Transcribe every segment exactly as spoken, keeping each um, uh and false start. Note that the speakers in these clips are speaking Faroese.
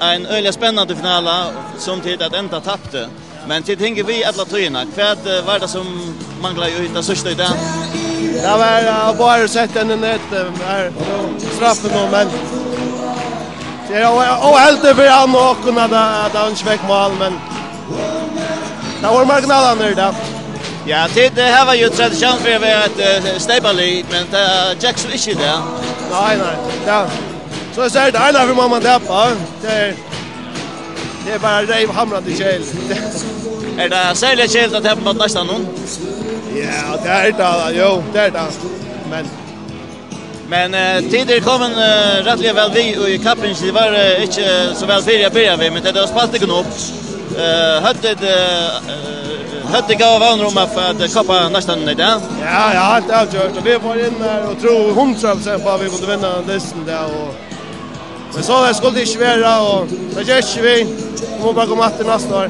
Ein øgiliga spennandi finala, sum tit at enda taptu. Men tit hingu við alla tíðina. Hvat, eh, var tað, sum manglaði í tað síðsta í dag? Tað var, eh, Bárður setti hann í net, eh, har straffin nú, men tað er ó-, óheldigt fyri hann og okkum at, at hann ikki fekk mál, men tað vóru marginalarnir í dag. Ja, tit, eh, hava jú tradisjón fyri at vera eitt, eh, steypalið, men tað gekk so ikki í dag. Nei, nei. Ja. So er tað eina ferð má man tapa, tað er, tað er bara reivhamrandi keðiligt. Er tað serliga keðiligt at tapa móti Neistanum? Ja, tað er tað, jú, tað er tað. Men Men, eh, tit eru komin, eh, rættiliga væl við í kappingini. Tit vóru, eh, ikki, eh, so væl fyri at byrja við, men tit hava spælt tykkum upp. Eh, høvdu tit, eh, eh, høvdu tit góðar vónir um at, at koppa Neistan í dag? Ja, ja, heilt avgjørt. Og vit fóru inn har og trúðu hundrað prosent á, at vit kundu vinna dystin har, og men soleiðis skuldi tað ikki vera, og tað ger ikki við. Vit mugu bara koma aftur næsta ár.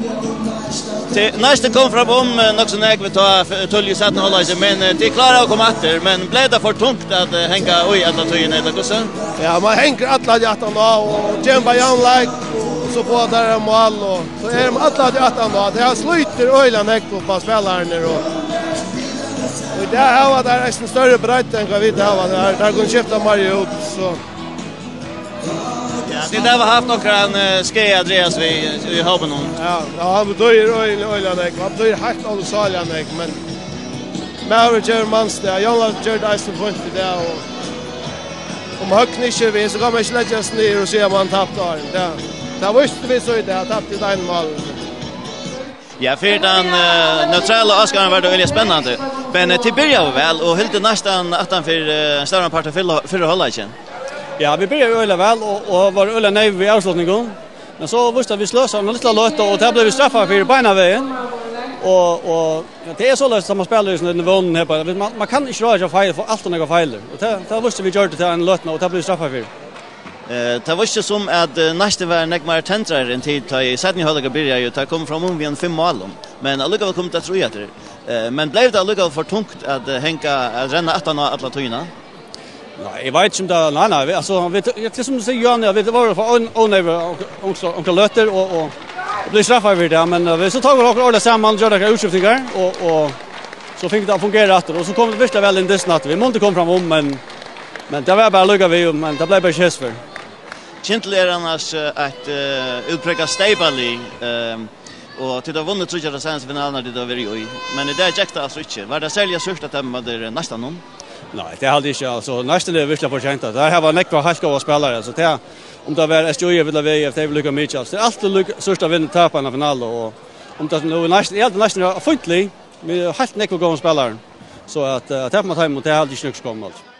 Tit, Neistin kom fram um, eh, nokk so nógv tá f-, tíðliga í seinna hálvleiki, men, eh, tit kláraðu at koma aftur, men bleiv tað for tungt at, eh, hanga í alla tíðina, ella hvussu? Ja, man hongur alla tíðina aftan á, og kemur bara javnleik, og so fáa teir eitt mál, og so eru teir alla tíðina aftan á. Tað slítur øgiliga nógv upp á spælararnar, og, og í dag hava teir eisini størri breidd enn hvat vit hava. Teir, teir kunnu skifta meir út, so. Ja, tit hava havt onkran, eh, skaða at dragast við í hópinum. Ja, ja, hann betýðir øgiliga, øgiliga nógv. Hann betýðir heilt ólukksáliga nógv, men maður ger mans tað. Jónas ger tað eisini fínt í dag, og um Høgni ikki er við, so kann man ikki leggja seg niður og siga, at man tapti áðrenn. Ja, tað vístu vit so í dag, tapti eitt mál. Ja, fyri tann, eh, neutrala áskoðaran var tað øgiliga spennandi. Men, eh, tit byrjaðu væl og hildu Neistan aftan fyri, eh, stóran part av fyrra, fyrra hálvleikin. Ja, vit byrjaðu øgiliga væl og, og vóru øgiliga neyvir við avslutningum. Men so vísti tað seg, vit sløsaðu eina lítla løtu, og tað bleiv vit straffaðir fyri beinanvegin. Og, og, ja, tað er soleiðis, at man spælir í sovorðnum her bara. Man, man kann ikki ráða seg feil, fáa alt ov nógvar feilir. Og tað, tað vísti seg, vit gjørdu tað eina løtuna, og tað bleiv vit straffaðir fyri. Eh, tað vísti seg sum, at, eh, Neistin var nógv meira tendraður enn tit, tá ið seinni hálvleikur byrjaði, og tað kom fram um við einum fimm málum. Men allíkavæl kom tað aftur í aftur. Eh, men bleiv tað allíkavæl for tungt at, eh, hanga, at renna aftan á alla tíðina? Nei, eg veit ikki um tað, nei, nei, vit, altso, vit, ja, tað er sum tú sigur, Johan, ja, vit vóru for ón-, óneyvir onk-, onk-, onkrar løtur, og, og, og bleiv straffaðir fyri tað, men, eh, vit, so tóku vit okkum ordiliga saman, gjørdu okkara útskiftingar, og, og so fingu tað at fungera aftur, og so komu vit virkuliga væl inn í dystin aftur. Vit mundu koma fram um, men, men tað var bara líka við, men tað bleiv bara ikki hestur. Kyndil er annars, eh, eitt, eh, útprægað steypalið, eh, og tit hava vunnið tríggjar av seinastu finalunum, tit hava verið í. Men í dag gekk tað altso ikki. Var tað serliga súrt at tapa móti Neistanum? Nei, tað haldi eg ikki. Altso, Neistin er virkuliga fortjent. Teir hava nógvar heilt góðar spælarar. Altso, tað, um tað var S G I ella V F, tað er líka mikið. Altso, tað er altíð líka súrt at vinna, tapa eina finalu. Og um tað nú er Neistin, eg haldi Neistin er fínt lið. Vit hava heilt nógvar góðar spælarar. So at, eh, at tapa móti teimum, tað haldi eg ikki er nakað skeivt, altso.